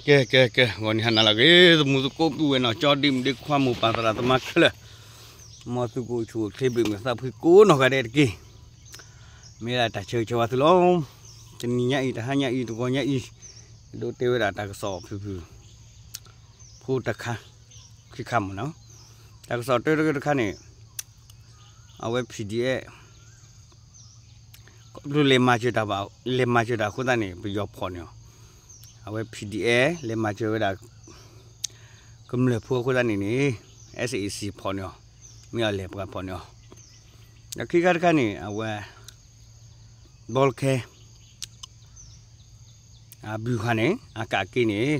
ကဲ ကဲ ကဲ ဂီၤနံၤဟါနၤလၢအဂ့ၤ သမူသကိးပုၢ်ဝဲၢ်နီၢ်ကၠီ ဒ့မုၣ်ဒ့ခွါ မိၢ်ပၢ်သရၣ်သမါခဲလၢာ်, မ်သုကအိၣ်ဆူၣ်အိၣ်ချ့ ဘၣ်မုာ်သးဖှံကိးနီၢ်ဂၤဒဲးတက့ၢ်. မ့ၢ်ဒၣ်တၢ်ဆၢဂ့ၤဆၢဝါသုလီၤ. တနံၤညါအံၤ တဟါညါအံၤ တဂီၤညါအံၤ, ဒိးတဲဝဲဒၣ်တၢ်ကစီၣ်ဖုၣ်ဖုၣ် ဖိတခါ ခံခါမ့ၢ်နီၤ. တၢ်ကစီၣ်တၢတခါန့ၣ် အဝဲ PDF ခီဖျိလဲၤမၤစၢၤတၢ်ဘၣ် လဲၤမၤစၢၤတၢ်အဃိသတးန့ၣ် ပယီၤဖီၣ်န့ၢ်အီၤ, အဝဲ PDF လဲၤမၤစၢၤဝဲဒၣ် ကမျၢၢ်ဖိအဃိသတးန့ၣ်န့ၣ် SAC ဖီၣ်န့ၢ်အီၤ, မ့ၢ်အီၤလဲၤပှၤဖီၣ်န့ၢ်အီၤ, ဒီးခံခါတခါန့ၣ် အဝဲ ဘီလ်ခဲ အဘုၣ်ဃာ်န့ၣ် အကးက့ၤန့ၣ်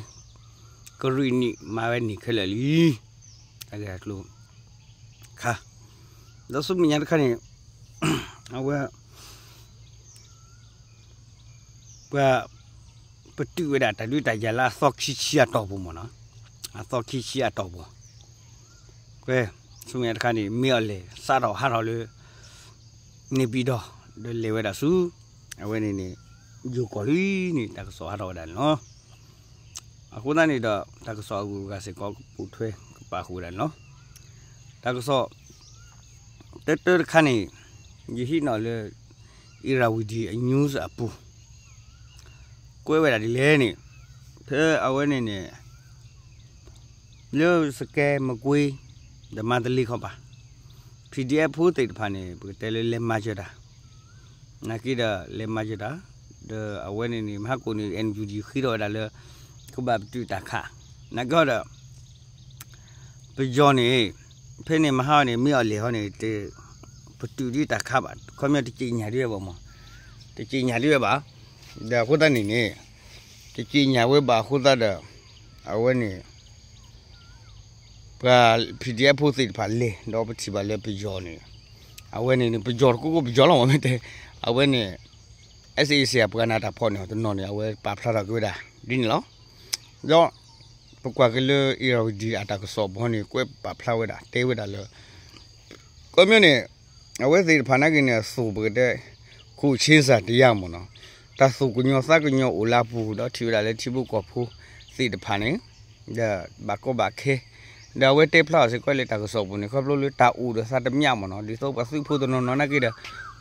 ကရံၣ်နံၣ်မၤဝဲန့ၣ်ခဲလၢာ်လံ, တၢ်ဂ့ၢ်တၢ်ကျိၤ ခါ, ဒီးဆူမဲာ်ညါတခါန့ၣ် အဝဲ ပှၤ ပတုာ်ဝဲဒၣ်တၢ်ဒုးတၢ်ယၤလၢအသီခံဆံအတီၢ်ပူၤမ့ၢ်နီၤ, အသီခံဆံအတီၢ်ပူၤ, ကွဲ ဆူမဲာ်ညါတခါန့ၣ် မ့ၢ်အီၤလဲၤစးထီၣ်ဟးထီၣ်လၢ န့ၣ်ဘံၣ်ဒီး ဒီးလဲၤဝဲဒၣ်ဆူ အဝဲန့ၣ်န့ၣ် ယိၤကီၢ်လံန့ၣ် တၢ်ကစီၣ်ဟးထီၣ်ဝဲဒၣ်န့ၣ်လီၤ. အဃိသတးန့ၣ်ဒီး တၢ်ကစီၣ်အဂုၤအဂၤစ့ၢ်ကီး ကပိာ်ထွဲကပာ်ဃုာ်ဝဲဒၣ်န့ၣ်လီၤ. တၢ်ကစီၣ် တၢတၢတခါန့ၣ် ယဟံးန့ၢ်လၢ Irrawaddy အ news အပူၤ ကွဲးဝဲဒၣ်ဒ်လဲၣ်န့ၣ် ဖဲအဝဲန့ၣ်န့ၣ် လၢစကဲ မကွ့ ဒီးမါတလ့ခီပၤ PDF ဖိသ့ၣ်တဖၣ်န့ၣ် ပကတဲလၢလဲၤမၤစၢၤတၢ် နာ်က့ဒီးလဲၤမၤစၢၤတၢ် ဒီးအဝဲန့ၣ်န့ၣ် မဟါကိၣ်န့ၣ် NUG ဃ့ထီၣ်ဝဲဒၣ်လၢ ကဘၣ်ပတုာ်တၢ်ခး နာ်က့ဒီး ပယီၤန့ၣ် ဖဲန့ၣ်မဟါန့ၣ် မ့ၢ်အီၤလဲၤဟီန့ၣ် ပတုာ်ဒ်တၢ်ခးဘၣ် ခီပညီတက့ၢ်ညါဒ်ဝဲဘၣ်မး တက့ၢ်ညါဒ်ဝဲဘၣ် ဒီးအဃိသတးန့ၣ်န့ၣ် တက့ၢ်ညါဝဲဘၣ်အဃိသတးဒီး အဝဲန့ၣ် ပှၤ PDF ဖိသ့ၣ်တဖၣ်လဲၤ ဒီးပထံၣ်ဘၣ်လၢပယီၤန့ၣ် အဝဲန့ၣ်န့ၣ် ပယီၤတကိးကိးပယီၤလီၤမ့ၢ်တဲ အဝဲန့ၣ် SAC အပှၤန့ၣ်တၢ်ဖီၣ်န့ၢ်အီၤတနီၤန့ၣ် အဝဲပာ်ဖျါထီၣ်က့ၤဝဲဒၣ် ဒ်န့ၣ်လီၤ. ဒီး ပကွၢ်က့ၤလၢ Irrawaddy အတၢ်ကစီၣ်ဘီန့ၣ် ကွဲးပာ်ဖျါဝဲဒၣ် တဲဝဲဒၣ်လၢ ခီပညီန့ၣ် အဝဲသ့ၣ်တဖၣ်နာ်က့န့ၣ် အသိၣ်ပကတဲ ခိၣ်ဆ့စၢ်တယါမ့ၢ်နီၤ တၢ်သိၣ်ကညီၤသးကညီၤအိၣ်လၢအပူၤ ဒီးထံၣ်ဝဲဒၣ်လၢထံဖိကီၢ်ဖိသ့ၣ်တဖၣ်န့ၣ် ဒီးဘၣ်ကီဘၣ်ခဲ ဒီးအဝဲတဲဖျါအီၤစ့ၢ်ကီးလၢတၢ်ကစီၣ်ပူၤန့ၣ် ခီဖျိလၢတၢ်အိၣ်ဒီးသးတမျၢ်မ့ၢ်နီၤ ဒ်သိးပှၤသုးဖိတနီၤနီၤနာ်က့ဒီး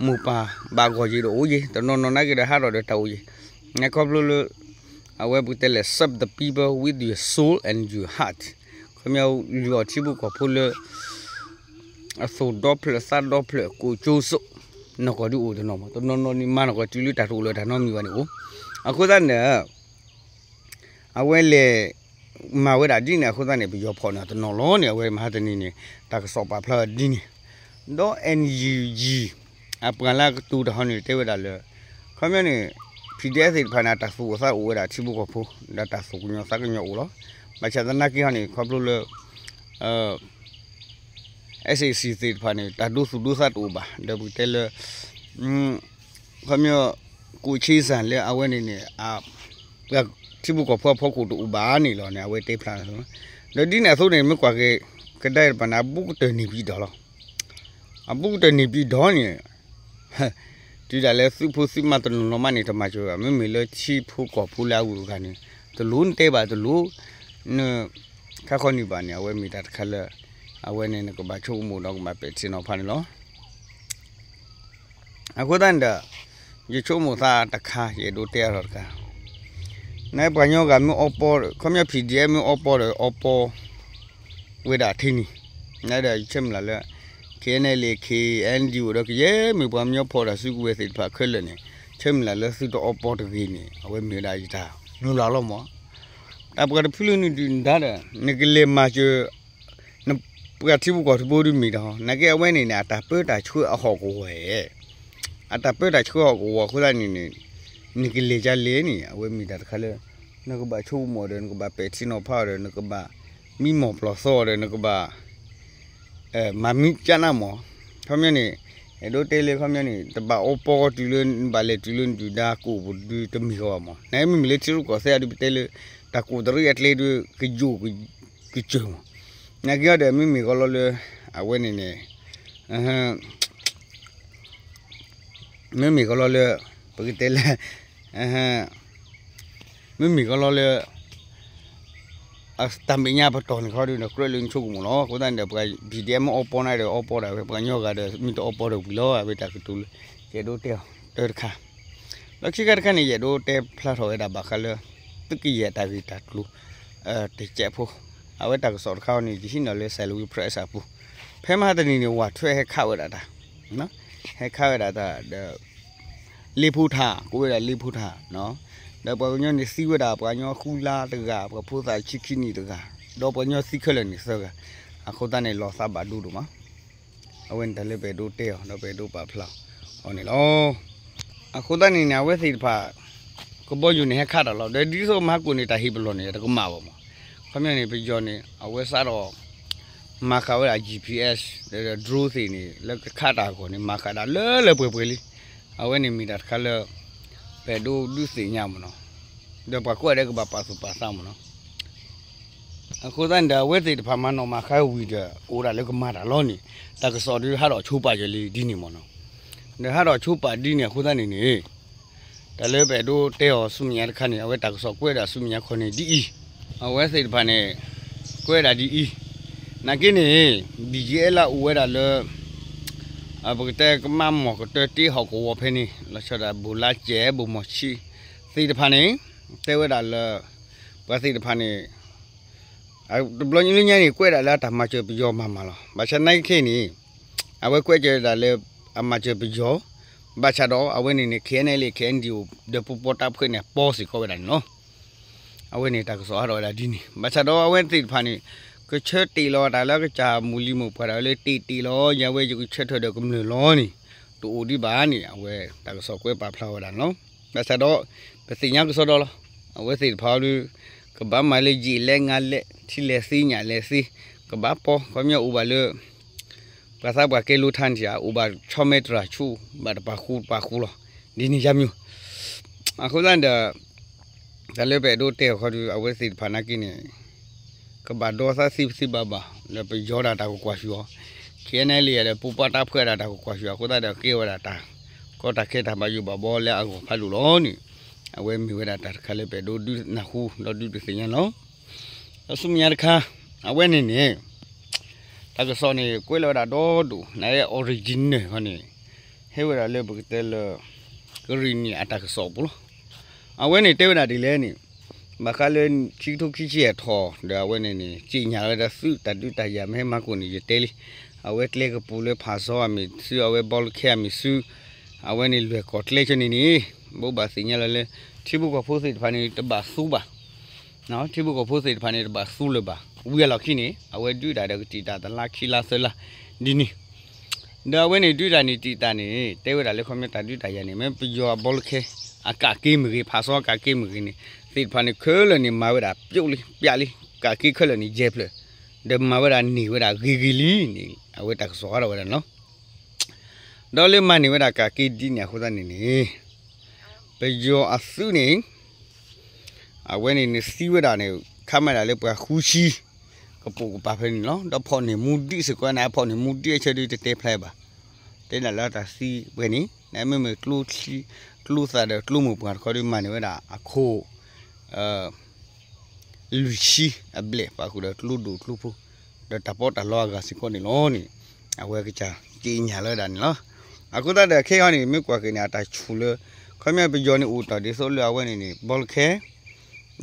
မိၢ်ပၢ်ဘၣ်ဂီၢ်ယံၤဒီးအိၣ်ယံၤ တနီၤနီၤနာ်က့ဒီးဟးထီၣ်ဒီးတၢ်အိၣ်ယံၤ နခီဖျိလၢ အဝဲပကတဲလဲၣ် serve the people with your soul and your heart ခီပညီလုၢ်အီၣ်ထံဖိကီၢ်ဖိလၢ အသိၣ်ဒီဖျၢၣ်သးဒီဖျၢၣ် ကိၣ်ကၠိစိး နီၢ်ကီၢ်ဒုးအိၣ်တနီၤမး တနီၤနီၤန့ၣ်မၤနီၢ်ကီၢ်တုၤလၢတၢ်တအိၣ်လၢတၢ်နီတမံၤဘၣ်န့ၣ်အိၣ် အဃိသတးန့ၣ် အဝဲလဲၤ မၤဝဲဒၣ်ဒ်န့ၣ်အဃိသတးန့ၣ် ပယီၤဖီၣ်န့ၢ်အီၤတနီၤလီၤန့ၣ် အဝဲမဟါတနံၤန့ၣ် တၢ်ကစီၣ်ပာ်ဖျါဝဲဒ်န့ၣ် ဒီး NUG အပှၤလၢအကတိၤတၢ်ဟီန့ၣ် တဲဝဲဒၣ်လၢ ခီပညီန့ၣ် PDF သ့ၣ်တဖၣ်န့ၣ် တၢ်သူၣ်အိၣ်သးအိၣ်ဝဲဒၣ်ထံဖိကီၢ်ဖိ ဒီးတၢ်သူၣ်ကညီၤသးကညီၤအိၣ်လီၤ. ဘၣ်ဆၣ်သနာ်က့ဟီန့ၣ် ခီဖျိလၢ SAC သ့ၣ်တဖၣ်န့ၣ် တၢ်ဒိသူၣ်ဒိသးတအိၣ်ဘၣ် ဒီးပကတဲလၢ ခီပညီ ကိၣ်ဆ့စၢ်လၢအဝဲန့ၣ်န့ၣ် ပှၤထံဖိကီၢ်ဖိအဖီခိၣ်တအိၣ်ဘၣ်န့ၣ်လီၤန့ၣ် အဝဲတဲဖျါ ဒီးဒ်န့ၣ်အသိးန့ၣ် မ့ၢ်ကွၢ်က့ၤ ကဒါတပၤန့ၣ် အဘူးကတၢၢ်န့ၢ်ဘံၣ်ဒီးလီၤ. အဘူးကတၢၢ်န့ၢ်ဘံၣ်ဒီးန့ၣ် တုၤဒၣ်လဲာ်သုးဖိသုးမါတနီၤနီၤမးန့ၣ် တမၤစၢၤဘၣ် မ့မ့ၢ်လၢထံဖိကီၢ်ဖိလၢအဂုၤအဂၤန့ၣ် တလိၣ်နတဲဘၣ်တလိၣ် န ခါခီန့ၢ်ဘၣ်န့ၣ် အဝဲမ့ၢ်တၢ်တခါလၢ အဝဲန့ၣ် နကဘၣ်ဆိကမိၣ်ဒီးကဘၣ်ပဲာ်ထံနီၤဖးန့ၣ်လီၤ. အဃိသတးန့ၣ်ဒီး ယဆိကမိၣ်သးတခါ ယအဲၣ်ဒိးတဲအါထီၣ်တခါ နပှၤကညီဂၤမ့ၢ်အီပီ ခီပညီ PDF မ့ၢ်အီပီဒီးအီပီ ဝဲဒၣ်ထဲန့ၣ် နဒီးယဆၢမုၢ်လၢ်လၢ KNLA KNDO ဒီးကယဲၢ်မ့ၢ်ပှၤကညီဖီၣ်တၢ်စုကဝဲၤသ့ၣ်တဖၣ်ခဲလၢာ်န့ၣ် ဆၢမုၢ်လၢ်လၢသုတအီပီတဂ့ၤန့ၣ် အဝဲမ့ၢ်ဝဲဒၣ်ယတၢ်နုာ်လီၤလီၤမး တၢ်ပှၤတဖုလၢနဒုၣ်နဒါဒီး နကလဲၤမၤစၢၤ ပှၤထံဖိကီၢ်ဖိတဘိဒုးမ့ၢ်ဒီး နာ်က့အဝဲန့ၣ်န့ၣ် အတၢ်ပၢတၢ်ဆှၢအဟီၣ်ကဝီၤ အတၢ်ပၢတၢ်ဆှၢဟီၣ်ကဝီၤအဃိသတးန့ၣ်န့ၣ် နကလဲၤဒ်လဲၣ်န့ၣ် အဝဲမ့ၢ်တၢ်တခါလၢ နကဘၣ်ဆိကမိၣ်ဒီး နကဘၣ်ပဲာ်ထံနီၤဖးအီၤဒီး နကဘၣ်မံမီၢ်ပျီၢ်သီအီၤဒီး နကဘၣ် မၤမံကနၣ်မး ခီပညီန့ၣ် အဲၣ်ဒိးတဲလၢခီပညီန့ၣ် တဘၣ်အီပီတုၤလၢ ဘၣ်လဲၤတုၤလၢနဒုၣ်ဒါကိၣ်ပူၤဒုးတမ့ၢ်ဃီဘၣ်မး နမ့မ့ၢ်လၢထံရူၢ်ကီၢ်သဲးအဒုးပတဲလၢ တၢ်ကိၣ်တရံးအကျဲဒုး ကယိာ်ကစၢၢ်မး နာ်က့အီၤဒီး မ့မ့ၢ်ကလီလၢ အဝဲန့ၣ်န့ၣ် မ့မ့ၢ်ကလီလၢ ပကတဲလၢ မ့မ့ၢ်ကလီလၢ တၢ်မဲာ်ညါပတီၢ်န့ၣ်ခီဒုးဒီး ကြၢးလၢနဆိကမိၣ်လီၤ. အဃိသတးန့ၣ်ဒီး ပှၤ ပီၣ်ဒံၣ်အဲၣ် မ့ၢ်အီပီန့ၣ်ဒီး အီပီဒၣ်ဝဲ ပှၤကညီဂၤဒီး မ့ၢ်တအီပီဒီးဝံၤလီၤ. အဝဲတၢ်ကတိၤလၢ ယအဲၣ်ဒိးတဲအီၤတၢ်တခါ ဒီးခံခါတခါန့ၣ် ယအဲၣ်ဒိးတဲဖျါထီၣ်ဝဲဒၣ်ဘၣ်ဃးလၢ သုးကယဲၢ်တၢ်ဂ့ၢ်တၢ်ကျိၤ တစဲးဖိ အဝဲတၢ်ကစီၣ်တခါအံၤန့ၣ် ယဟံးန့ၢ်လၢ Salween Press အပူၤ, ဖဲမဟါတနံၤန့ၣ် ဝးထွဲဟဲခးဝဲဒၣ်တၢ် ဟဲခးဝဲဒၣ်တၢ်ဒီး လ့ဖူထၣ် ကိးဝဲဒၣ်လ့ဖူထၣ် ဒီးပှၤကညီန့ၣ်သံဝဲဒၣ် ပှၤကညီဃုလါတဂၤ ပှၤဖိသၣ်ဆံခံနံၣ်တဂၤ ဒီးပှၤကညီသံခဲလၢာ်န့ၣ်သၢဂၤ, အဃိသတးန့ၣ် လီၤသးဘၣ်ဒိဒိၣ်မး, အဝဲန့ၣ်တၢ်လၢပအဲၣ်ဒိးတဲအီၤ ဒီးပအဲၣ်ဒိးပာ်ဖျါအီၤန့ၣ်လီၤ. အဃိသတးန့ၣ်န့ၣ် အဝဲသ့ၣ်တဖၣ် ကဘီယူၤန့ၣ် ဟဲခးတၢ်လီၤ. ဒီးဒ်သိးမဟါကိၣ်န့ၣ် တၢ်ဟ့ၣ်ပလီၢ်န့ၣ် တကမၣ်ဘၣ်မး. ခီပညီန့ၣ် ပယီၤန့ၣ် အဝဲစးထီၣ် မၤဃာ်ဝဲဒၣ် GPS ဒီး drone သ့ၣ်န့ၣ် လၢကခးတၢ်အဂီၢ်န့ၣ် မၤဃာ်ဒၣ်လၢလၢပှဲၤပှဲၤလံ. အဝဲန့ၣ်မ့ၢ်တၢ်တခါလၢ ပအဲၣ်ဒိးဒုးသ့ၣ်ညါမးနီၤ. ဒီးပှၤကိးဂၤဒဲးကဘၣ်ပာ်သူၣ်ပာ်သးမးနီၤ. အဃိသတးန့ၣ်ဒီး အဝဲသ့ၣ်တဖၣ်မၤနီၣ်မၤဃါဝံၤဒီး အိၣ်ဒၣ်လၢကမၤတၢ်လီၤန့ၣ် တၢ်ကစီၣ်ဒုးဟးထီၣ်ဆိပာ်ယဲၤလံဒ်န့ၣ်မးနီၤ. ဒီးဟးထီၣ်ဆိပာ်ဒ်န့ၣ်အဃိသတးန့ၣ်န့ၣ် တၢ်လၢပအဲၣ်ဒိးတဲအီၤဆူမဲာ်ညါတခါန့ၣ် အဝဲတၢ်ကစီၣ်ကွဲးဒၣ်ဆူမဲာ်ညါခီန့ၣ်ဒ်အံၤ, အဝဲသ့ၣ်တဖၣ်န့ၣ် ကွဲးဒၣ်ဒ်အံၤ, နာ်က့န့ၣ် BGF လၢအိၣ်ဝဲဒၣ်လၢ ပကတဲကမၣ်မီၢ်ကတၢၢ်တ့ဟီၣ်ကဝီၤဖဲန့ၣ် လီၤဆီဒၣ် ဘိၣ်လါစဲး ဘိၣ်မီၢ်ဆံး သ့ၣ်တဖၣ်န့ၣ် တဲဝဲဒၣ်လၢ ပှၤသ့ၣ်တဖၣ်န့ၣ် တဘျီညါလၢညါန့ၣ် ကွဲးဒၣ်လၢအတၢ်မၤစၢၤပယီၤမၤမးလီၤ. ဘၣ်ဆၣ်နာ်က့ခဲအံၤန့ၣ် အဝဲကွဲးစၢၤဒၣ်လၢ အမၤစၢၤပယီၤ, ဘၣ်ဆၣ်ဒီးအဝဲန့ၣ်န့ၣ် KNLA KNDO ဒီးပူၤပီတၢ်ဖှဲးန့ၣ် ပီစ့ၢ်ကီးဝဲဒၣ်န့ၣ်လီၤ. အဝဲန့ၣ်တၢ်ကစီၣ်ဟးထီၣ်ဝဲဒၣ်ဒ်န့ၣ် ဘၣ်ဆၣ်ဒီးအဝဲသ့ၣ်တဖၣ်န့ၣ် ကဆၢတ့ၢ်လီၤတၢ်လၢကစၢ်မိၢ်လံၤမိၢ်ပှၢ်တၢ်လၢတ့ၢ်တ့ၢ်လီၤ ယဝဲယကဆၢထၢၣ်ဒီးကမျၢၢ်လီၤန့ၣ် တအိၣ်ဒံးဘၣ်န့ၣ် အဝဲတၢ်ကစီၣ်ကွဲးပာ်ဖျါဝဲဒၣ်န့ၣ်လီၤ. ဘၣ်ဆၣ်ဒီး ပသ့ၣ်ညါကစီဒီလီၤ. အဝဲသ့ၣ်တဖၣ်ဒုး ကဘၣ်မၤလၢယံာ်လဲၣ်ငါလဲၣ် ထံလဲၣ်သ့ညၣ်လဲၣ်သ့ ကဘၣ်ပီ ခီပညီအိၣ်ဘၣ်လၢ ပှၤသးပှၢ်ကဲလိထါန့ၣ် အိၣ်ဘၣ်ဆီမဲတြၢ်ဆူ ဘၣ်တပာ်ဃူတပာ်ဃူလီၤ. ဒ်န့ၣ်ယါမၠိ အဃိသတးဒီး တၢ်လၢပအဲၣ်ဒိးတဲအီၤခီဒုး အဝဲသ့ၣ်တဖၣ်နာ်က့န့ၣ် ကဘၣ်ဒီသးသ့ပသ့ဘၣ်ဘၣ် လၢပယီၤဒၣ်တၢ်ကကွၢ်ဆူၣ်အီၤ, KNLA ဒီးပူၤပှၢ်တၢ်ဖှဲးဒၣ်တၢ်ကကွၢ်ဆူၣ်အဃိသတးဒီး ကဲဝဲဒၣ်တၢ်ကီတၢ်ခဲတၢ်ဘၣ်ယိၣ်ဘၣ်ဘီလၢအဂီၢ်ဖးဒိၣ်လီၤန့ၣ် အဝဲမ့ၢ်ဝဲဒၣ်တၢ်တခါလၢပအဲၣ်ဒိးဒုးနၢ်ဟူ ဒီးဒုးတသ့ၣ်ညါလီၤ. ဒီးဆူမဲာ်ညါတခါ အဝဲန့ၣ်န့ၣ် တၢ်ကစီၣ်န့ၣ် ကွဲးလီၤဝဲဒၣ်ဒီဒိၣ် န original ခီန့ၣ် ဟဲဝဲဒၣ်လၢပကတဲလၢ ကရံၣ်နံၣ်အတၢ်ကစီၣ်ပူၤလီၤ. အဝဲန့ၣ်တဲဝဲဒၣ်ဒ်လဲၣ်န့ၣ် ဘၣ်ဃးလၢ ခံကထိခံဆံယဲၢ်ထီၣ် ဒီးအဝဲန့ၣ်န့ၣ် ကြေညာဝဲဒၣ်သုးတၢ်ဒုးတၢ်ယၤ မ့ၢ်ဟဲမၤကိၣ်န့ၣ် ယတဲလံ. အဝဲကျဲကပူၤလၢဖးစီအမ့ၢ်သု အဝဲဘီလခဲအမ့ၢ်သု အဝဲန့ၣ်လွဲၢ်ကီၢ်ကျဲဆၢန့ၣ်န့ၣ် ဘိးဘၣ်သ့ၣ်ညါလီၤလၢ ထံဖိကီၢ်ဖိသ့ၣ်တဖၣ်န့ၣ် တဘၣ်သူဘၣ် ထံဖိကီၢ်ဖိသ့ၣ်တဖၣ်န့ၣ် တဘၣ်သူလၢၤဘၣ်. ဝံၤအလီၢ်ခံန့ၣ် အဝဲဒုးတၢ်ဒီးကတံာ်တာ်တလါခံလါသၢလါ ဒ်န့ၣ် ဒီးအဝဲန့ၣ်ဒုးတၢ်န့ၣ်တံာ်တာ်န့ၣ် တဲဝဲဒၣ်လၢခီပညီတၢ်ဒုးတၢ်ယၤန့ၣ် မ့ၢ်ပယီၤအဘီလခဲ အကးက့ၤမ့ၢ်ဂ့ၤ ဖးစီအကးက့ၤမ့ၢ်ဂ့ၤန့ၣ် သ့ၣ်တဖၣ်န့ၣ်ခဲလၢာ်န့ၣ် မၤဝဲဒၣ်ပျိလံ ပျၢ်လံ ကးက့ၤခဲလၢာ်န့ၣ် ယဲၢ်ဖျၢၣ် ဒီးမၤဝဲဒၣ်န့ၢ်ဝဲဒၣ်ဂ့ၤဂ့ၤလံန့ၣ် အဝဲတၢ်ကစီၣ်ဟးထီၣ်ဝဲဒၣ်န့ၣ်လီၤ. ဒီးလၢမၤန့ၢ်ဝဲဒၣ်ကးက့ၤဒ်န့ၣ်အဃိသတးန့ၣ်န့ၣ် ပယီၤအသုးန့ၣ် အဝဲန့ၣ်န့ၣ်သံဝဲဒၣ်န့ၣ် ခးမၤဒၣ်လၢပှၤဃုဆံ ကပိာ်ကပၤဖဲန့ၣ်လီၤ. ဒီးဖီၣ်န့ၢ်မူဒံးစ့ၢ်ကီးန့ၣ် အဖီၣ်န့ၢ်မူဒံးအဆၢဒုးတတဲဖျါဘၣ်. တဲဒၣ်လၢတၢ်သံဝဲန့ၣ် နမ့မ့ၢ်ကျိချံ ကျိသၣ်ဒီးကျိမိၢ်ပှၢ်တခီဒုးမၤန့ၢ်ဝဲဒၣ်အခိၣ် လွံၢ်ဆံအဘျဲၣ် ပာ်ဃုာ်ဒီးကျိဒိၣ်ကျိဖိ ဒီးတၢ်ပီးတၢ်လီအဂၤစ့ၢ်ကီးန့ၣ်လီၤန့ၣ် အဝဲကစၢ်က့ညၣ်လၢဒၣ်န့ၣ်လီၤ. အဃိသတးဒီးခဲအံၤန့ၣ် မ့ၢ်ကွၢ်က့ၤန့ၣ် အတၢ်ဆူၣ်လၢ ခီပညီပယီၤန့ၣ်အိၣ်တ့ၢ်ဒ်သိးလၢအဝဲန့ၣ်န့ၣ် ဘီလခဲ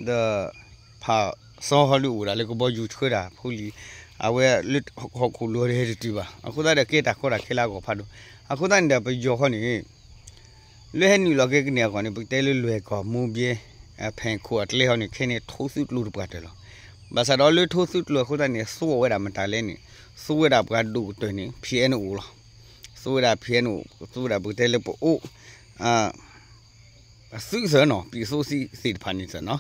ဒီး ဖးစီဟီဒုးအိၣ်ဒၣ်လၢကဘီယူၤဆှၢဒၣ်ဖိလံၤ အဝဲလၢဟီၣ်ခိၣ်လိၤဒီးဟဲတတုၤဘၣ်. အဃိသတးဒီးကဲတၢ်ကီတၢ်ခဲလၢအဂီၢ်ဖးဒိၣ်. အဃိသတးန့ၣ်ဒီးပယီၤဃီန့ၣ် လၢဟဲနုာ်လီၤက့ၤကန့ၢ်အဂီၢ်န့ၣ် ပကတဲလၢလွဲၢ်ကီၢ် မိၢ်ဘဲ ဖဲၣ်ခိၣ်အကျဲဟီန့ၣ် ခဲန့ၣ်ထိသူၣ်ကျိတပှၢ်တၢၢ်လီၤ. ဘၣ်ဆၣ်ဒီးလၢထိသူၣ်ကျိအဃိသတးန့ၣ် သူအီၤဝဲဒၣ်မတၤလဲၣ်န့ၣ် သူဝဲဒၣ်ပှၤဒိၣ်ကတၢၢ်န့ၣ် ဖံအဲၣ်အိၣ်လီၤ. သူဝဲဒၣ်ဖံအဲၣ်အိၣ် သူဝဲဒၣ်ပကတဲလၢပအိၣ် အသုးသၢနီၤ ပံၣ်သိစံးသ့ၣ်တဖၣ်န့ၣ်သၢနီၤ.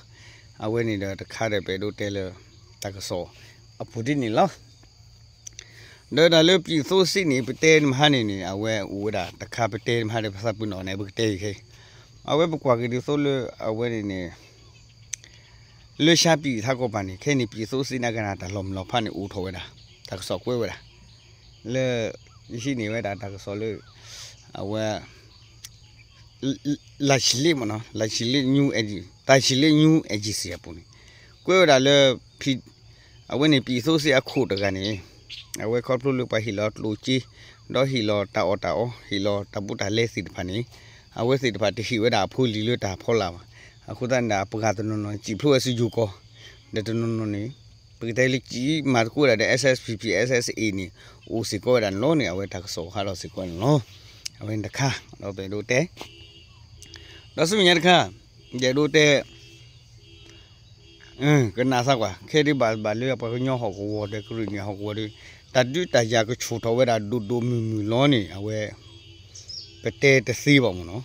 အဝဲန့ၣ်ဒီးတခါဒီးပအဲၣ်ဒိးတဲလၢ တၢ်ကစီၣ်အပူၤဒ်န့ၣ်လီၤ. ဒီးတၢ်လၢပံၣ်သိစံးန့ၣ် ပတဲမဟါန့ၣ်န့ၣ် အဝဲအိၣ်ဝဲဒၣ်တခါ ပတဲမဟါဒီးပသးပ့ၤနီၣ်န့ၣ် ပကတဲအံၤခဲအံၤ အဝဲပကွၢ်က့ၤဒ်သိးလၢအဝဲန့ၣ်န့ၣ် လၢၡါပံၣ်ထါကီၢ်ပၤန့ၣ် ခဲအံၤန့ၣ် ပံၣ်သိစံးန့ၣ်ကနၣ်တၢ်လီၤမုၢ်လီၤဖးန့ၣ် အိၣ်ထီၣ်ဝဲဒၣ် တၢ်ကစီၣ်ကွဲးဝဲဒၣ် လၢ ယဟံးန့ၢ်ဝဲဒၣ်တၢ်ကစီၣ်လၢ အဝဲ လၢၡံလ့မ့ၢ်နီၤ လၢၡံလ့ news agency တၢ်ၡံလ့ news agency အပူၤန့ၣ် ကွဲးဝဲဒၣ်လၢ အဝဲန့ၣ် ပြည်သူ့စစ်အခိၣ်တဂၤန့ၣ် အဝဲခီဖျိလၢပှၤဟ့ၣ်လီၤကျိၣ်စ့ ဒီးဟ့ၣ်လီၤတၢ်အီၣ်တၢ်အီ ဟ့ၣ်လီၤတၢ်ဘူးတၢ်လဲသ့ၣ်တဖၣ်န့ၣ် အဝဲသ့ၣ်တဖၣ်တဟ့ၣ်ဝဲဒၣ်အဖိလံၤလၢတၢ်ဖီလာ်ဘၣ်. အဃိသတးန့ၣ်ဒီး အပှၤတနီၤနီၤ စံၣ်ဖျိဝဲဆူယိၤကီၢ် ဒီးတနီၤနီၤန့ၣ် ပကတဲလၢစံၣ်မၤသကိးဝဲဒၣ်ဒီး S S P P S S A န့ၣ် အိၣ်စ့ၢ်ကီးဝဲဒၣ်န့ၣ်လီၤန့ၣ် အဝဲတၢ်ကစီၣ်ဟးထီၣ်စ့ၢ်ကီးန့ၣ်လီၤ. အဝဲန့ၣ်တခါ ဒီးပအဲၣ်ဒိးတဲ ဒီးဆူမဲာ်ညါတခါ ယအဲၣ်ဒိးတဲ ကနၣ်သးကွၢ် ခဲဒံးဘၣ်ဘၣ်လၢပှၤကညီဟီၣ်ကဝီၤဒီးကရ့ၣ်နံၣ်ဟီၣ်ကဝီၤဒီး တၢ်ဒုးတၢ်ယၤကဆူၣ်ထီၣ်ဝဲဒၣ်ဒိၣ်ဒိၣ်မုၢ်မုၢ်လီၤန့ၣ် အဝဲ ပတဲတသ့ဘၣ်မ့ၢ်နီၤ.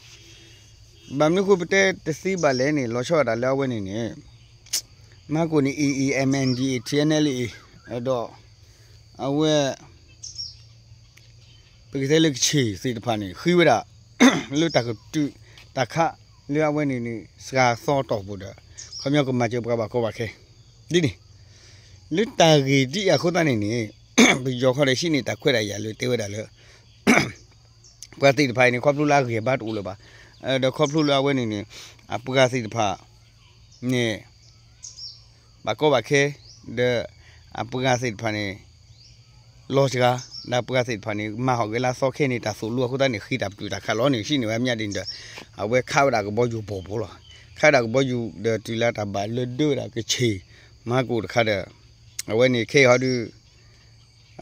ဘၣ်မနုၤဃိပတဲတသ့ဘၣ်လဲၣ်န့ၣ် လီၤဆီဒၣ်တၢ်လၢအဝဲန့ၣ်န့ၣ် မၤကိၣ်န့ၣ် A A M N D A T N L A ဒီး အဝဲ ပကတဲလၢကဆ့ၣ်သ့ၣ်တဖၣ်န့ၣ် ဃ့ဝဲဒၣ် လၢတၢ်ကပတုာ်တၢ်ခးလၢအဝဲန့ၣ်န့ၣ် စှၤသီတီၢ်ပူၤဒီး ခီပညီကမၤစၢၤပှၤဘၣ်ကီဘၣ်ခဲ ဒ်န့ၣ် လၢတၢ်ဂ့ၢ်ဒ်အံၤအဃိသတးန့ၣ်န့ၣ် ပယီၤခီဒီးဟံးန့ၢ်တၢ်ခွဲးတၢ်ယာ်လၢတဲဝဲဒၣ်လၢ ပှၤသ့ၣ်တဖၣ်အံၤန့ၣ် ခီဖျိလၢအဂံၢ်အဘါတအိၣ်လၢၤဘၣ်, ဒီးခီဖျိလၢအဝဲန့ၣ်န့ၣ် အပှၤသ့ၣ်တဖၣ်န့ၣ် ဘၣ်ကီဘၣ်ခဲ ဒီးအပှၤသ့ၣ်တဖၣ်န့ၣ် လီၤစှၤ ဒီးအပှၤသ့ၣ်တဖၣ်န့ၣ် မၤဟီၣ်က့ၤလၢအသီခဲန့ၣ် တၢ်သိၣ်လိအဃိသတးန့ၣ် ဃ့တၢ်ပတုာ်တၢ်ခးလီၤန့ၣ် ဟံးန့ၢ်ဝဲမၠၣ်ဒ်န့ၣ်ဒီး အဝဲခးဝဲဒၣ်ကဘီယူၤဘီၣ်ဘိလီၤ. ခးဝဲဒၣ်ကဘီယူၤဒီးတုၤလၢတၢ်ဘၣ်လၢဒၢဝဲဒၣ်ကဆ့ၣ် မၤကိၣ်တခါဒီး အဝဲန့ၣ်ခဲအံၤဟီဒုး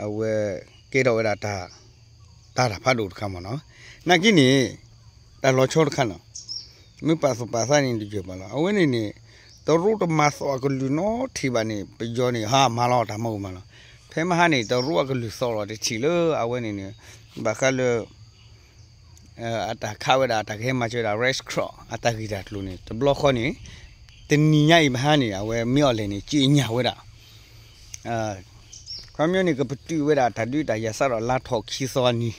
အဝဲကဲထီၣ်ဝဲဒၣ်တၢ် တၢ်တၢ်ဖးဒိၣ်တခါမ့ၢ်နီၤ. နာ်က့န့ၣ် တၢ်လီၤဆီတခါနီၤ မ့ၢ်ပာ်သူၣ်ပာ်သးန့ၣ်တယၢၢ်ဘၣ်လီၤ. အဝဲန့ၣ်န့ၣ် တရူးတမၤသီၣ်အကလုၢ်နီတထံၣ်ဘၣ်န့ၣ် ပယီၤန့ၣ် ဟးမၤလီၤတၢ်မၤအိၣ်မးလီၤ. ဖဲမဟါန့ၣ် တရူးအကလုၢ်သီၣ်လီၤတထံၣ်လၢအဝဲန့ၣ်န့ၣ် ဘၣ်ဃးလၢ အတၢ်ခးဝဲဒၣ် တၢ်ကဟဲမၤစၢၤဝဲဒၣ် Red Cross အတၢ်ဂ့ၢ်တၢ်ကျိၤန့ၣ် တဘျီဃီန့ၣ် တနံၤညါအံၤမဟါန့ၣ် အဝဲမ့ၢ်အီၤလဲၣ်န့ၣ် ကြေညာဝဲဒၣ် ခီပညီန့ၣ် ကပတုာ်ဝဲဒၣ်တၢ်ဒုးတၢ်ယၤစးထီၣ်လါထီၣ်ခံသီ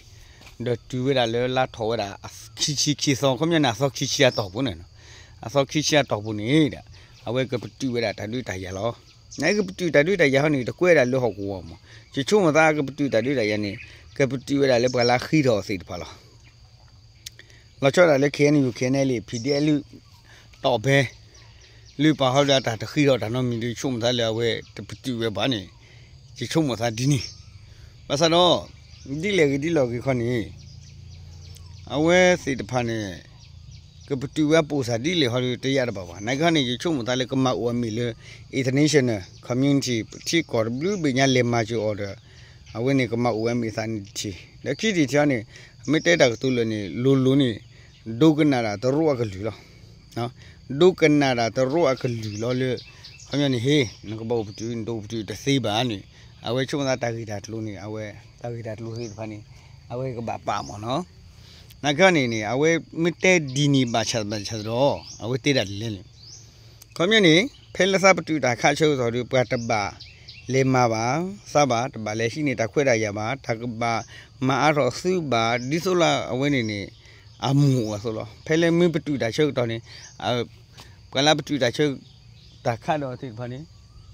အနံၤ ဒီးတုၤဝဲဒၣ်လၢလါထီၣ်ဝဲဒၣ် ခံဆံခံသီ ခီပညီန့ၣ် အသီခံဆံအတီၢ်ပူၤန့ၣ် အသီခံဆံအတီၢ်ပူၤန့ၣ်ဒီး အဝဲကပတုာ်ဝဲဒၣ်တၢ်ဒုးတၢ်ယၤလီၤ. နကပတုာ်တၢ်ဒုးတၢ်ယၤဟီန့ၣ် တကွဲးဒၣ်လၢဟီၣ်ကဝီၤမး ယဆိကမိၣ်သးကပတုာ်တၢ်ဒုးတၢ်ယၤန့ၣ် ကပတုာ်ဝဲဒၣ်လၢပှၤလၢဃ့ထီၣ်သ့ၣ်တဖၣ်လီၤ. လီၤဆီဒၣ်လၢ K N U K N L A P D F လၢ တီၢ်ဖဲ လၢပှၤဟီဒုးအတၢ်တဃ့ထီၣ်တၢ်နီတမံၤဒီး ယဆိကမိၣ်သးလၢအဝဲတပတုာ်ဝဲဘၣ်န့ၣ် ယဆိကမိၣ်သးဒ်န့ၣ် ဘၣ်ဆၣ်ဒီး ဒ်လဲၣ်ဂ့ၤဒ်လဲၣ်ဂ့ၤခီန့ၣ် အဝဲသ့ၣ်တဖၣ်န့ၣ် ကပတုာ်ဝဲအပိာ်စၢ်ဒ်လဲၣ်ဟီဒီး တယါတဘၣ်ဘၣ်. နာ်က့န့ၣ် ယဆိကမိၣ်သးလၢကမၤအိၣ်အမ့ၢ်လၢ international community ပထံကီၢ်တဘျုးဘ့ၣ်ညါလဲၤမၤစၢၤအီၤဒီး အဝဲန့ၣ်ကမၤအိၣ်ဝဲအမ့ၢ်သးန့ၣ်တထံၣ် ဒီးခံထံၣ်ထံၣ်အီၤန့ၣ် မ့ၢ်တဲတၢ်ကတိၤလၢာ်န့ၣ် လိၤလိၤန့ၣ် ဒိကနၣ်ဒၣ်တရူးအကလုၢ်လီၤ. ဒိကနၣ်ဒၣ်တရူးအကလုၢ်လီၤလၢ ခီပညီန့ၣ် ဟ့ၣ် နကဘၣ်အိၣ်ပတုာ် နတအိၣ်ပတုာ်တသ့ဘၣ်န့ၣ် အဝဲဆိကမိၣ်သးတၢ်ဂ့ၢ်တၢ်ကျိၤန့ၣ် အဝဲ တၢ်ဂ့ၢ်တၢ်ကျိၤသ့ၣ်တဖၣ်န့ၣ် အဝဲကဘၣ်ပာ်မ့ၢ်နီၤ. နာ်က့န့ၣ်န့ၣ် အဝဲမ့ၢ်တဲဒ်န့ၣ်ဘၣ်ဆၣ်ဘၣ်ဆၣ်ဒီး အဝဲတဲဒၣ်ဒ်လဲၣ်န့ၣ် ခီပညီန့ၣ် ဖဲလၢသးပတုာ်တၢ်ခးဆၢကတီၢ်ဒီး ပှၤတဘၣ်လဲၤမၤဘၣ် သးဘၣ် တဘၣ်လဲၤဟံးန့ၢ်တၢ်ခွဲးတၢ်ယာ်ဘၣ် တၢ်ကဘၣ်မၤအါထီၣ်သုဘၣ် ဒ်သိးလၢအဝဲန့ၣ်န့ၣ် အမူးအသိးလီၤ. ဖဲလၢမ့ၢ်ပတုာ်တၢ်ဆၢကတီၢ်န့ၣ် ပှၤလၢပတုာ်တၢ်ဆၢ တၢ်ခးဒီးသ့ၣ်တဖၣ်န့ၣ်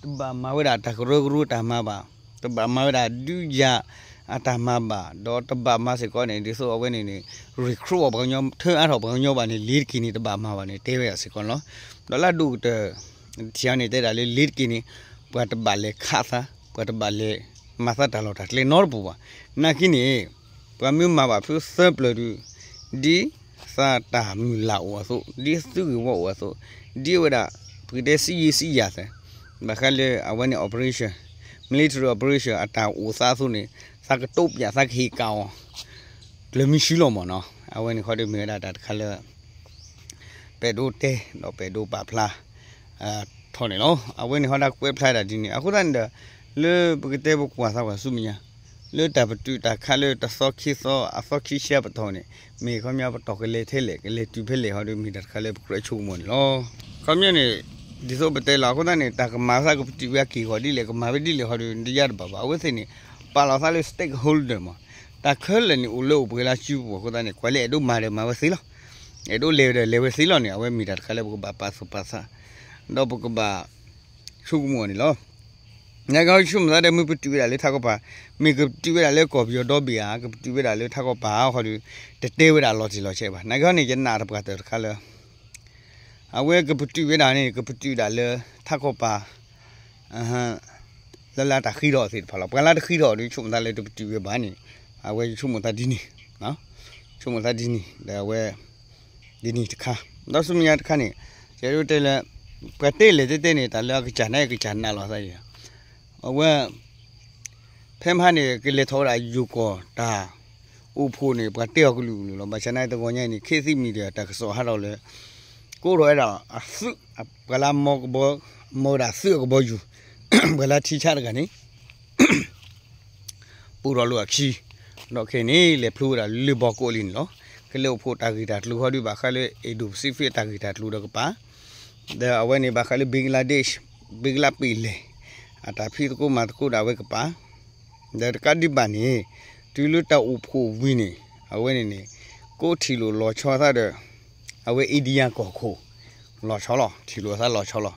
တဘၣ်မၤဝဲဒၣ်တၢ်ကရၢကရိတၢ်မၤဘၣ်, တဘၣ်မၤဝဲဒၣ်ဒုးယၤအတၢ်မၤဘၣ်, ဒီးတဘၣ်မၤစ့ၢ်ကီးန့ၣ် ဒ်သိးအဝဲန့ၣ်န့ၣ် recruit အီၣ်ပှၤကညီ ထၢအါထီၣ်ပှၤကညီဘၣ်န့ၣ် လ့ၤတက့ၤန့ၣ် တဘၣ်မၤဘၣ်န့ၣ် တဲဝဲဒၣ်စ့ၢ်ကီးလီၤ. ဒီးလၢအဒိၣ်ကတၢၢ် တထံၣ်အီၤန့ၣ် တဲဒၣ်လၢလ့ၤတက့ၤန့ၣ် ပှၤတဘၣ်လဲၤခးသး, ပှၤတဘၣ်လဲၤမၤသးတၢ်လီၢ်တၢ်ကျဲနီတပူၤဘၣ်. နာ်က့န့ၣ် ပှၤမ့ၢ်မၤဘၣ်ဖုသၢပျၢၤဒုး ဒ်သးတၢ်မုၢ်လၢ်အိၣ်အသိး, ဒ်သုဂ့ၢ်ဝီအိၣ်အသိး, ဒ်ဝဲဒၣ် ပကတဲစံယံစံယၤသး, ဘၣ်ဃးလၢအဝဲန့ၣ် operation, military operation အတၢ်အိၣ်သးအသိးန့ၣ် သးကတိပၠး သးကဟ့ၣ်ကၣ်အီၤ ကျၢၤမံဆူလီၤမ့ၢ်နီၤ. အဝဲန့ၣ်ခီဒီးမ့ၢ်ဝဲဒၣ်တၢ်တခါလၢ ပအဲၣ်ဒိးတဲ ဒီးပအဲၣ်ဒိးပာ်ဖျါ ထီၣ်န့ၣ်လီၤ. အဝဲန့ၣ်ဟီဒၣ်ကွဲးဖျါဒၣ်ဒ်န့ၣ် အဃိသတးန့ၣ်ဒီး လၢပကတဲပကွၢ်သးကွၢ်ဆူမဲာ်ညါ လၢတၢ်ပတုာ်တၢ်ခးလၢတသီခံသီ အသီခံဆံအပတီၢ်န့ၣ် မ့ၢ်ခီပညီပတီၢ်ကလဲၤထဲလဲၣ် ကလဲၤတုၤဖဲလဲၣ်ဟီဒီး မ့ၢ်တၢ်တခါလၢပကြၢးဆိကမိၣ်န့ၣ်လီၤ. ခီပညီန့ၣ် ဒ်သိးပတဲလီၤ အဃိသတးန့ၣ် တၢ်ကမၤသးကပတုာ်ဝဲအက့ၢ်အဂီၤဒ်လဲၣ် ကမၤဝဲဒ်လဲၣ်ဟီဒီး တယါတဘၣ်ဘၣ်. အဝဲသ့ၣ်န့ၣ် ပာ်လီၤသးလၢ stakeholder မး တၢ်ခဲလၢာ်န့ၣ် အိၣ်လၢအိၣ်ပှဲၤလၢစုပူၤအဃိသတးန့ၣ် ကွၢ်လၢအဲၣ်ဒိးမၤဒီးမၤဝဲသ့လီၤ. အဲၣ်ဒိးလဲၤဝဲဒီးလဲၤဝဲသ့လီၤန့ၣ် အဝဲမ့ၢ်တၢ်တခါလၢပကဘၣ်ပာ်သူၣ်ပာ်သး ဒီးပကဘၣ်ဆိကမိၣ်န့ၣ်လီၤ. နကဟီဆိကမိၣ်သးဒီး မ့ၢ်ပတုာ်ဝဲဒၣ်လၢထးခီပၤ, မ့ၢ်ကပတုာ်ဝဲဒၣ်လၢကီၢ်ပယီၤဒီဘ့ၣ်ဧါ, ကပတုာ်ဝဲဒၣ်လၢထးခီပၤဟီဒီး တတဲဝဲဒၣ်လီၤတံၢ်လီၤဆဲးဘၣ်. နကဟီန့ၣ် ယနာ်တပှၢ်တၢၢ်တခါလၢ အဝဲကပတုာ်ဝဲဒၣ်န့ၣ် ကပတုာ်ဒၣ်လၢထးခီပၤ လၢလၢတၢ်ဃံထီၣ်သ့ၣ်တဖၣ်လီၤ. ပှၤလၢတဃံထီၣ်ဒီး ဆိကမိၣ်သးလၢတပတုာ်ဝဲဘၣ်န့ၣ် အဝဲဆိကမိၣ်သးဒ်န့ၣ်, ဆိကမိၣ်သးဒ်န့ၣ် ဒီးအဝဲ ဒ်န့ၣ်တခါ, ဒီးဆူမဲာ်ညါတခါန့ၣ် ယအဲၣ်ဒိးတဲလၢ ပှၤတဲလဲၣ်တဲတဲန့ၣ် တၢ်လၢအကစၢ်န့ၣ် ကစၢ်နာ်လီၤသးအံၤ, အဝဲ ဖဲမဟါန့ၣ် ကလဲၤထီၣ်ဝဲဒၣ်ယိၤကီၢ်တၢ်အိၣ်ဖှိၣ်န့ၣ် ပှၤတဲအီၤကလုာ်ကလုာ်လီၤ. ဘၣ်ဆၣ်နာ်တဂီၤညါအံၤန့ၣ် ခေတ်သစ်မီဒီယာ တၢ်ကစီၣ်ဟးထီၣ်လၢ ကိးထီၣ်ဝဲဒၣ်အသုး, ပှၤလၢမီကဘီ, မီဝဲဒၣ်သုးအကဘီယူၤ, ပှၤလၢထံဆးတဂၤန့ၣ် ပိၢ်ထီၣ်လိာ်အခံ, ဒီးခဲအံၤန့ၣ် လဲၤဖျိဝဲဒၣ်လၢဘီကိးလံန့ၣ်လီၤ. ကလဲၤအိၣ်ဖှိၣ်တၢ်ဂ့ၢ်တၢ်ကျိၤဟီဒုး ဘၣ်ဃးလၢ Indo-Pacific အတၢ်ဂ့ၢ်တၢ်ကျိၤဒီးကပၤ, ဒီးအဝဲန့ၣ်ဘၣ်ဃးလၢ Bangladesh, ဘ့ကလါပ့ၤလဲၣ် အတၢ်ဖံးသကိးမၤသကိးဒၣ်ဝဲကပၤ, ဒီးတကးဒံးဘၣ်န့ၣ် တုၤလၢတၢ်အိၣ်ဖှိၣ်ဝံၤန့ၣ် အဝဲန့ၣ်န့ၣ် ကိးထံၣ်လိာ်လီၤဆီသးဒီး အဝဲ India ကီၢ်ခိၣ် လီၤဆီလီၤ, ထံၣ်လိာ်သးလီၤဆီလီၤ.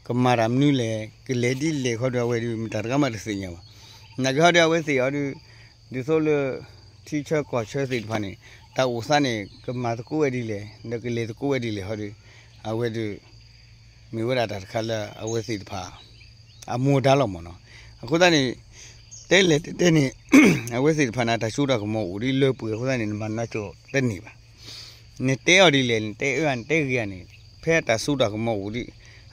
ကမၤတၢ်မနုၤလဲၣ်, ကလဲၤဒ်လဲၣ်ခီဒီး အဝဲဒုး မတၤတဂၤမးတသ့ၣ်ညါဘၣ်. နာ်က့ဟီဒီး အဝဲသ့ၣ်အီၤဒုး ဒ်သိးလၢ ထံဆၢကီၢ်ဆၢသ့ၣ်တဖၣ်န့ၣ် တၢ်အိၣ်သးန့ၣ် ကမၤသကိးဝဲဒ်လဲၣ် ဒီးကလဲၤသကိးဝဲဒ်လဲၣ်ဟီဒီး အဝဲဒုး မ့ၢ်ဝဲဒၣ်တၢ်တခါလၢအဝဲသ့ၣ်တဖၣ် အမူအဒါလီၤမ့ၢ်နီၤ. အဃိသတးန့ၣ် တဲလဲၣ်တဲတဲန့ၣ် အဝဲသ့ၣ်တဖၣ်န့ၣ် တၢ်စိတၢ်ကမီၤအိၣ်ဒ်လၢပှဲၤအဃိသတးန့ၣ် နမၤနၢၤကၠိတန့ၢ်ဘၣ်. နတဲအီၤဒ်လဲၣ် နတဲအၢ နတဲဂ့ၤဧါန့ၣ် ဖဲအတၢ်စိတၢ်ကမီၤအိၣ်ဒ်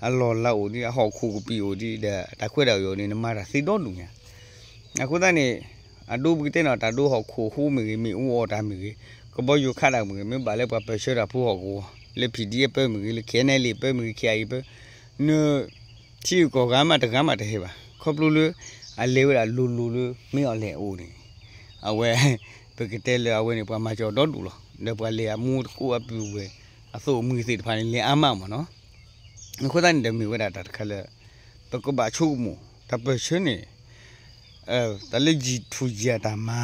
အလီၢ်လၤအိၣ်ဒ် အဟီၣ်ခိၣ်ကပံာ်အိၣ်ဒ်ဒီး တၢ်ခွဲးတၢ်ယာ်အိၣ်န့ၣ် နမၤတၢ်သ့ဒီဒူၣ်ညါ. အဃိသတးန့ၣ် အဒိပကတဲနီၤ တၢ်ဒိဟီၣ်ခိၣ်ဟိမ့ၢ်ဂ့ၤ မ့ၣ်အူအီၣ်တၢ်မ့ၢ်ဂ့ၤ ကဘီယူၤခးတၢ်မ့ၢ်ဂ့ၤ မ့ၢ်ဘၣ်လၢပှၤပၢၢ်ဆၢတၢ်ဖိဟီၣ်ကဝီၤ လၢ P D F ပၢမ့ၢ်ဂ့ၤ လၢ K N L A ပၢမ့ၢ်ဂ့ၤ K I A ပၢ န ထံဂုၤကီၢ်ဂၤမးတဂၤမးတဟဲဘၣ် ခီဖျိလၢ အလဲၤဝဲဒၣ်လိၤလိၤလၢ မ့ၢ်အီၤလဲၣ်အအိၣ်န့ၣ် အဝဲ ပကတဲလၢအဝဲန့ၣ် ပှၤမၤစၢၤအီၤဒီဒူၣ်လီၤ. ဒီးပှၤလဲၤအမူသကိးအပုၢ်ဝဲၢ် အသိၣ်အမှံၤသ့ၣ်တဖၣ်န့ၣ် လဲၤအါမးမ့ၢ်နီၤ. အဃိသတးန့ၣ်ဒီးမ့ၢ်ဝဲဒၣ်တၢ်တခါလၢ ပကဘၣ်ဆိကမိၣ် တၢ်ပၢၢ်ဆၢန့ၣ် တၢ်လၢ G two G အတၢ်မၤ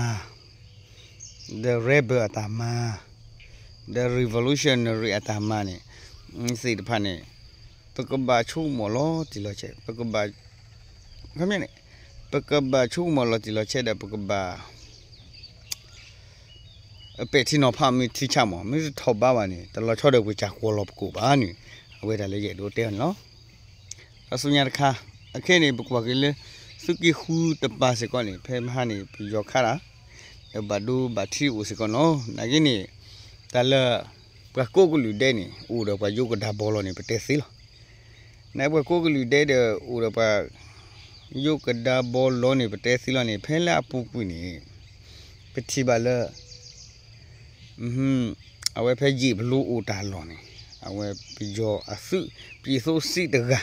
ဒီး rebel အတၢ်မၤ ဒီး revolutionary အတၢ်မၤန့ၣ် သ့ၣ်တဖၣ်န့ၣ် ပကဘၣ်ဆိကမိၣ်လီၤတံၢ်လီၤဆဲး ပကဘၣ် ခီပညီန့ၣ် ပကဘၣ်ဆိကမိၣ်လီၤတံၢ်လီၤဆဲးဒီးပကဘၣ် ပဲာ်ထံနီၤဖးမ့ၢ်ထံဆးမး မ့ၢ်တထီၣ်ဘးဘၣ်န့ၣ် တလီၤဆီဒီးပကစၢ်ကွီၢ်လီၤပကိာ်ဘၣ်န့ၣ် အဝဲဒၣ်လၢယအဲၣ်ဒိးတဲအီၤန့ၣ်လီၤ. အဆူညါတခါ အခဲအံၤန့ၣ် ပကွၢ်က့ၤလၢ သုးက့ဃုတပၤစ့ၢ်ကီးန့ၣ် ဖဲမဟါန့ၣ် ပယီၤခးတၢ် ဒီးဘၣ်ဒိဘၣ်ထံးအိၣ်စ့ၢ်ကီးနီၤ နာ်က့န့ၣ် တၢ်လၢ ပှၤကိးကလုာ်ဒဲးန့ၣ် အိၣ်ဒီးပှၤယိးကဒါဘီလီၤန့ၣ် ပတဲသ့လီၤ. နပှၤကိးကလုာ်ဒဲးဒီး အိၣ်ဒီးပှၤ ယိးကဒါဘီလီၤန့ၣ် ပတဲသ့လီၤန့ၣ် ဖဲလၢအပူၤကွံာ်န့ၣ် ပထံၣ်ဘၣ်လၢ အဝဲဖဲယ့ၣ်ပလိအိၣ်တၢ်လီၢ်န့ၣ် အဝဲပယီၤအသုး ပံၣ်သိစံးတဂၤ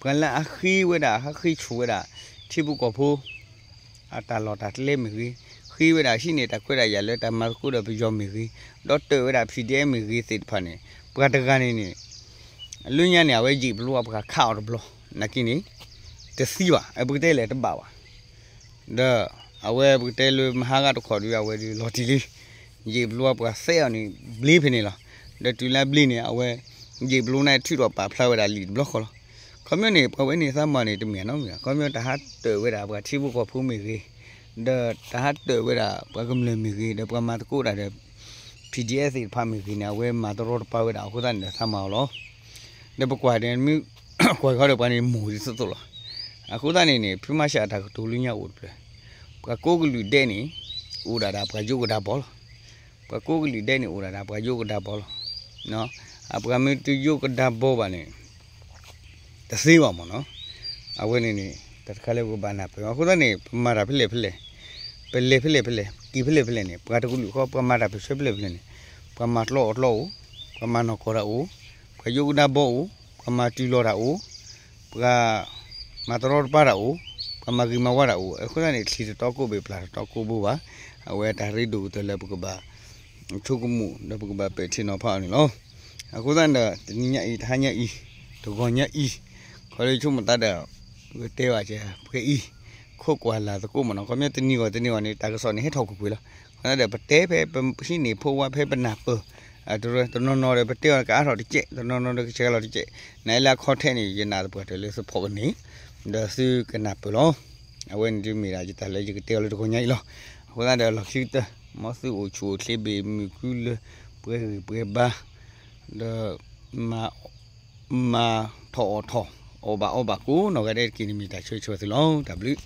ပှၤလၢအဃ့ဝဲဒၣ် ဟးဃ့ဆူၣ်ဝဲဒၣ် ထံဖိကီၢ်ဖိ အတၢ်လီၢ်တၢ်ကျဲမ့ၢ်ဂ့ၤ, ဃ့ဝဲဒၣ်ဟံးန့ၢ်တၢ်ခွဲးတၢ်ယာ်လၢတၢ်မၤသကိးဒီးပယီၤမ့ၢ်ဂ့ၤ, ဒီးတၢၢ်ဝဲဒၣ် P D F မ့ၢ်ဂ့ၤသ့ၣ်တဖၣ်န့ၣ် ပှၤတဂၤန့ၣ်န့ၣ် လၢညါန့ၣ် အဝဲယ့ၣ်ပလိအပှၤခးအီၤတဘျီ နာ်က့န့ၣ် တသံဘၣ် ပကတဲလဲၣ်တဘၣ်ဘၣ် ဒီးအဝဲပကတဲလၢမဟါဂၤတခီဒုး အဝဲဒုးလီၤတံၢ်လံ ယ့ၣ်ပလိအပှၤသဲအီၤန့ၣ် ဘျ့ဖဲန့ၣ်လီၤ. ဒီးတုၤလၢဘျ့န့ၣ် အဝဲ ယ့ၣ်ပလိန့ၣ်ထုးထီၣ်ပာ်ဖျါဝဲဒၣ်လံာ်တဘျီဃီလီၤ. ခီပညီန့ၣ် ပှၤဝဲန့ၣ်သးမၤန့ၣ်တမ့ၢ်နီတမံၤ ခီပညီတၢ်ဟးတၢၢ်ဝဲဒၣ်ပှၤထံဖိကီၢ်ဖိမ့ၢ်ဂ့ၤ, ဒီးတၢ်ဟးတၢၢ်ဝဲဒၣ်ပှၤကမျၢၢ်မ့ၢ်ဂ့ၤ, ဒီးပှၤမၤသကိးတၢ်ဒီး P D F သ့ၣ်တဖၣ်မ့ၢ်ဂ့ၤန့ၣ် အဝဲမၤတရီတပါဝဲဒၣ်အဃိသတးန့ၣ်ဒီးသးမၤအီၤလီၤ. ဒီးပကွၢ်ဒီး မ့ၢ်ကွၢ်ဃီဒီးပှၤန့ၣ်မိၢ်ဒ်သိးသိးလီၤ. အဃိသတးန့ၣ်န့ၣ် ဖုမၤရှးအတၢ်ကတိၤလၢညါအိၣ်တဖျၢၣ်, ပှၤကိးကလုာ်ဒဲးန့ၣ် အိၣ်ဒၣ်ဒၣ်ပှၤယိးကဒါဘီလီၤ. ပှၤကိးကလုာ်ဒဲးန့ၣ် အိၣ်ဒၣ်ဒၣ်ပှၤယိးကဒါဘီလီၤ. အပှၤမ့ၢ်တယိးကဒါဘီဘၣ်န့ၣ် တသ့ဘၣ်မ့ၢ်နီၤ. အဝဲန့ၣ်န့ၣ် တၢ်တခါလၢပကဘၣ်နၢ်ပၢၢ် အဃိသတးန့ၣ် ပမၤတၢ်ဖဲလဲၣ်ဖဲလဲၣ်, ပလဲၤဖဲလဲၣ်ဖဲလဲၣ်, က့ၤဖဲလဲၣ်ဖဲလဲၣ်န့ၣ် ပှၤတကလုာ်ဃီ ပှၤမၤတၢ်ပၢၢ်ဆၢဖဲလဲၣ်ဖဲလဲၣ်န့ၣ် ပှၤမၤတလီအီၣ်တလီအိၣ်, ပှၤမၤနီၢ်ကီၢ်တၢ်အိၣ်, ပှၤယိးကဒါဘီအိၣ်, ပှၤမၤတုၤလီၤတၢ်အိၣ်, ပှၤ မၤတရီတပါတၢ်အိၣ်, ပှၤမၤဂ့ၤမၤဝါတၢ်အိၣ်, အဃိသတးန့ၣ် ချံတတီကိးဘ့ၣ် ပျၢ်တတီကိးဘိဘၣ်. အဝဲတၢ်ရ့ဒိၣ်ကတၢၢ်လၢပကဘၣ် ဆိကမိၣ် ဒီးပကဘၣ်ပဲာ်ထံနီၤဖးအီၤန့ၣ်လီၤ. အဃိသတးဒီး တနံၤညါအံၤ တဟါညါအံၤ တဂီၤညါအံၤ ခီလၢဆိကမိၣ်သးဒီး ပကတဲဘၣ်ကဲ ပှဲၤအံၤ ခိးကွၢ်လၢ်သကိးမ့ၢ်နီၤ. ခီပညီတနံၤဂီၤတနံၤဂီၤန့ၣ် တၢ်ကစီၣ်န့ၣ်ဟဲထီၣ်ကွ့ၢ်ကွ့ၢ်လီၤ. အဃိသတးဒီး ပတဲဖဲပဟံးန့ၢ်ဖိဝါဖဲပနၢ်ပၢၢ် တရၢ တနီၤနီၤဒီး ပတဲအီၤကအါထီၣ်တကဲး, တနီၤနီၤဒီးကဆဲးလီၤတကဲး, နအဲၣ်လၢအခီထဲန့ၣ် ယနာ်သပှၢ်တၢၢ်လၢသုဖီၣ်ကန့ၢ် ဒီးသုကနၢ်ပၢၢ်လီၤ. အဝဲန့ၣ်ဒုးမ့ၢ်ဒၣ်ယတၢ်လၢယကတဲအီၤလၢတဂီၤညါအံၤလီၤ. အဃိသတးဒီး လီၢ်ခံကတၢၢ် မ်သုအိၣ်ဆူၣ်အိၣ်ချ့ဘၣ်မုာ်ခုလၢ ပှဲၤဂံၢ်ပှဲၤဘါ ဒီး မၤ မၤထီၣ်အီၣ်ထီၣ် အိၣ်ဘၣ်အိၣ်ဘၣ်ကိးနီၢ်ဂၤဒဲးတက့ၢ်န့ၣ် မ့ၢ်တၢ်ဆၢဂ့ၤဆၢဝါသုလီၤ. တၢ်ဘျုး